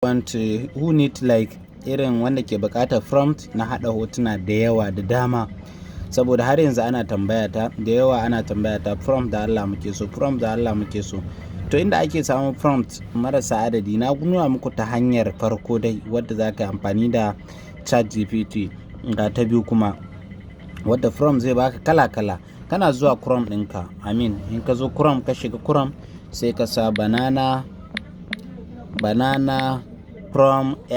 Want who need like irin wanda ke buƙatar prompt na haɗa hotuna da yawa da dama. Saboda har yanzu ana tambaya ta da yawa, ana tambaya ta, "Prompt da Allah muke so, prompt da Allah muke so." To, inda ake samun prompt marasa adadi, na nuna muku ta hanyar farko dai wadda za ka yi amfani da ChatGPT. Ga ta biyu kuma wadda prompt zai baka kala kala. Kana zuwa Chrome ɗinka, I mean, in ka zo Chrome, ka shiga Chrome, sai ka sa banana prompt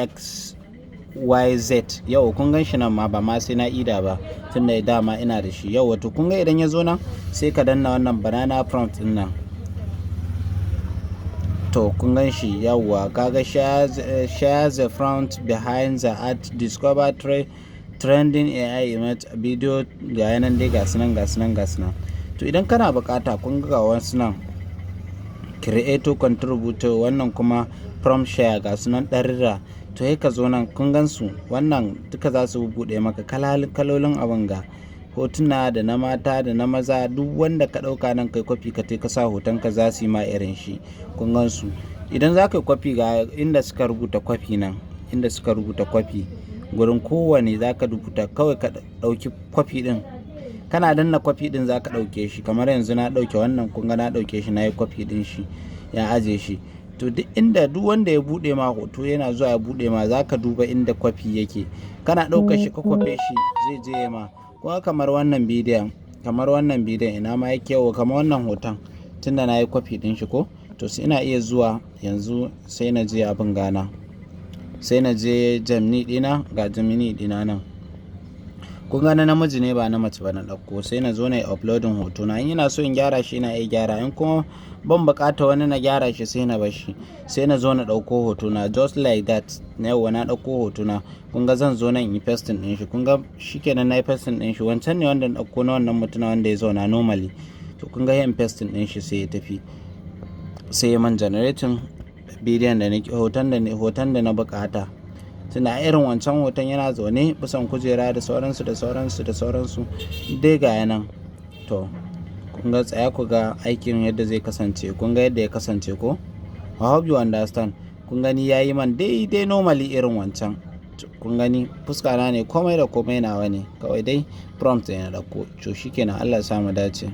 xyz. Yau kun gan shi nan ma, ba ma sai na ida ba tunda dama ina da shi. Yau wato kun ga idan ya zo nan, sai ka danna wannan banana prompt din nan. To, kun gan shi. Yawwa, kaga "Share the prompt behind the art, discover trending AI image video." Ga yanan dai, ga sunan, ga sunan, ga sunan. To, idan kana bukata, kun ga wasu nan, creator, contributor, wannan kuma prompt share, ga sunan ɗarira. To, sai ka zo nan, kun gan su, wannan duka za su buɗe maka kalolin abin ga hotuna da na mata da na maza. Duk wanda ka ɗauka nan, kai kwafi, ka ka sa hoton ka, za su yi ma irin shi. Kun gan su. Idan za ka yi kwafi, ga inda suka rubuta kwafi nan, inda suka rubuta kwafi, gurin kowane za ka rubuta, kawai ka ɗauki kwafi ɗin. Kana danna kwafi ɗin, za ka ɗauke shi. Kamar yanzu na ɗauke wannan, kun ga na ɗauke shi, na yi kwafi ɗin shi, ya aje shi. To, duk inda duk wanda ya buɗe ma hoto, yana zuwa ya buɗe ma, za ka duba inda kwafi yake. Kana ɗaukar shi, ka kwafe shi, zai je ma. Kuma kamar wannan bidiyon, kamar wannan bidiyon, ina ma yake? Yau kamar wannan hoton, tunda na yi kwafi ɗin shi ko, to sai ina iya zuwa yanzu, sai na je abin gana, sai na je Gemini ɗina. Ga Gemini ɗina nan. Kun ga na namiji ne, ba na mace ba na ɗauko. Sai na zo na yi uploading hoto na. In ina so in gyara shi, ina iya gyara. In kuma ban buƙata wani na gyara shi, sai na bar shi. Sai na zo na ɗauko hoto na, just like that. Yauwa, na ɗauko hoto na. Kun ga zan zo nan in yi pasting ɗin shi. Kun ga shikenan, na yi pasting ɗin shi. Wancan ne wanda na ɗauko na wannan mutumin wanda ya zauna normally. To, kun ga yin pasting ɗin shi, sai ya tafi, sai ya man generating bidiyon da nake, hoton da na buƙata. Tunda irin wancan hoton yana zaune bisan kujera da sauransu da sauransu da sauransu dai, ga yanan. To, kun ga, tsaya ku ga aikin yadda zai kasance. Kun ga yadda ya kasance ko? I hope you understand. Kun gani, yayi man daidai normally irin wancan. Kun gani, fuska na ne, komai da komai nawa ne, kawai dai prompt ne na ɗauko. To, shikenan, Allah ya sa mu dace.